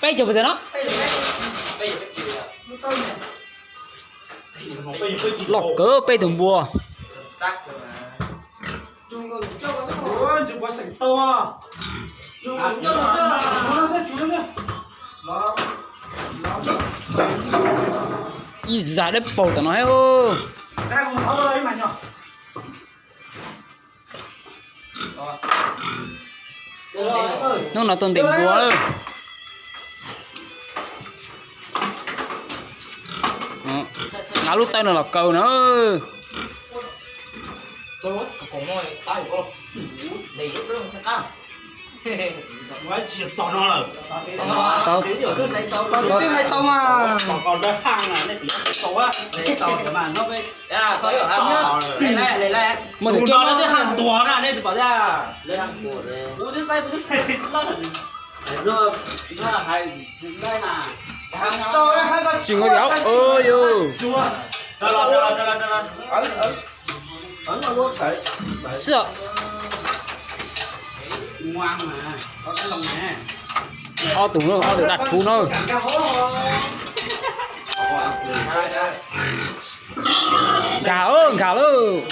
Peb caug pes tsawg no? Loj kawg peb tus npua. Ib zaj dawb paug tom no thiab. Hnub no tuaj ntes npua. Hnav lub tawb no los kaw na. Muaj tus coj no twb haj tuag na, nej tsis pom tias. Tsis nqaij tias, oj yus. Sib. Ob tug, ob tug dab thuv na. Nkag, nkag lawm.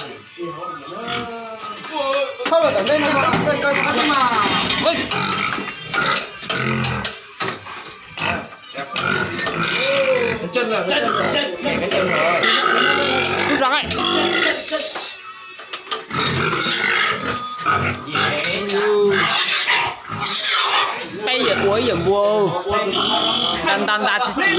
Peb yawm ua ib yawm npua, nta nta nta tsis tsim.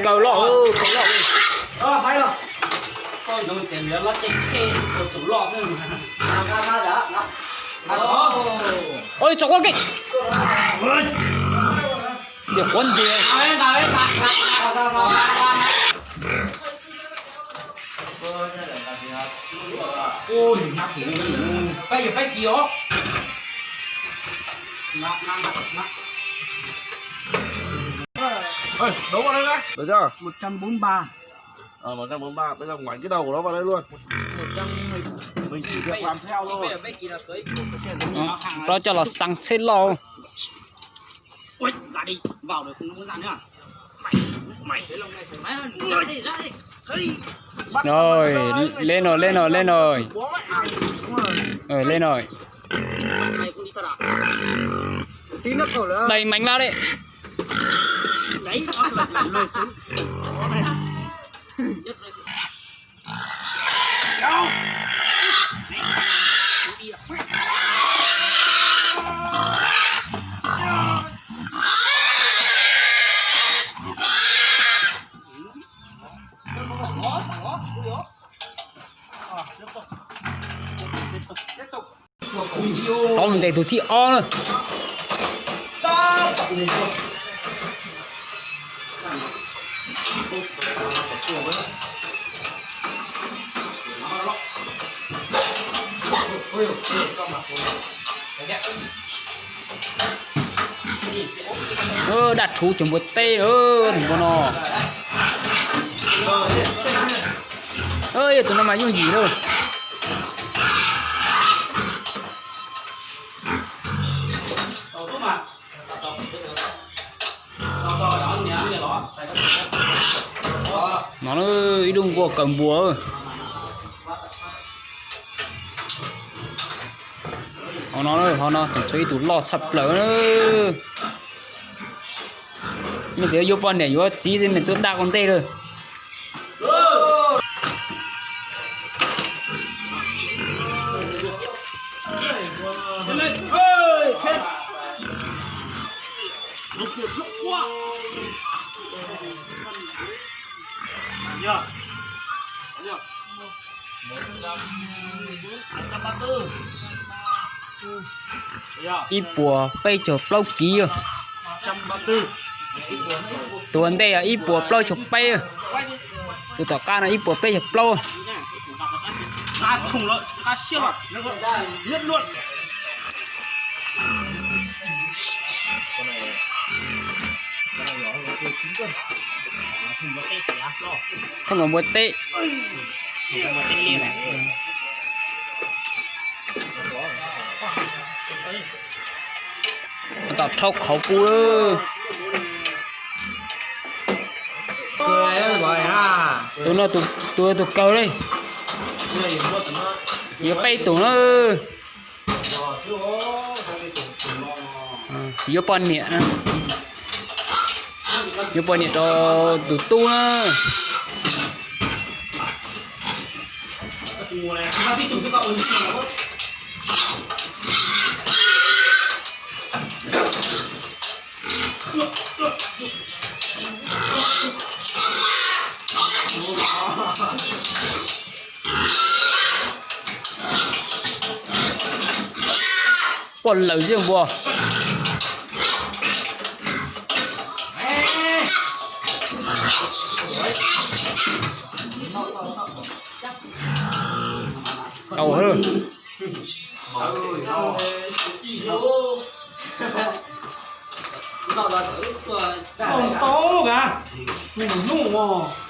Kaw loj, kaw loj. Oj, tso quaj kiag. Tias quav ntiag. Được chưa? Một trăm bốn mươi ba. Ờ, một trăm bốn mươi ba, bây giờ ngoảnh cái đầu của nó vào đây luôn. Mình chỉ việc làm theo thôi. Đó cho là xăng xếp lô. Ui, ra đi, vào được không có ra nữa. Mày, mày, mày, ra đi, ra đi. Hey. Rồi, lên rồi, lên rồi, lên rồi. Ờ, lên rồi. Mày không đi thật à? Tí nữa cậu nữa. Đẩy mạnh vào đi. Đấy, nó lùi, lùi xuống. Tov mus ntes tus thib ob na. Dab rhuv cov npua teb, tus npua no. Yog tus no mas yooj yim lawm. No ib lub nkuaj kaw npua. Ho no, ho no tseem tshuav ib tug loj tshaj plaws na. Nej tias yuav poj niam yuav txiv nej twb daj ua ntej lawm. Ib puas peb caug plaub kiv. Tus ua ntej ib puas plaub caug peb, tus tom qab no ib puas peb caug plaub. Thooj nkaus npua teb. Tom rhaub qhauv pub. Tus no tus kawg li. Yuav peb tus na. Yuav poj niam, yuav poj niam rau tus tub na. Quaj lawm xwb npua. Tau. Tau ka, hnub hnub.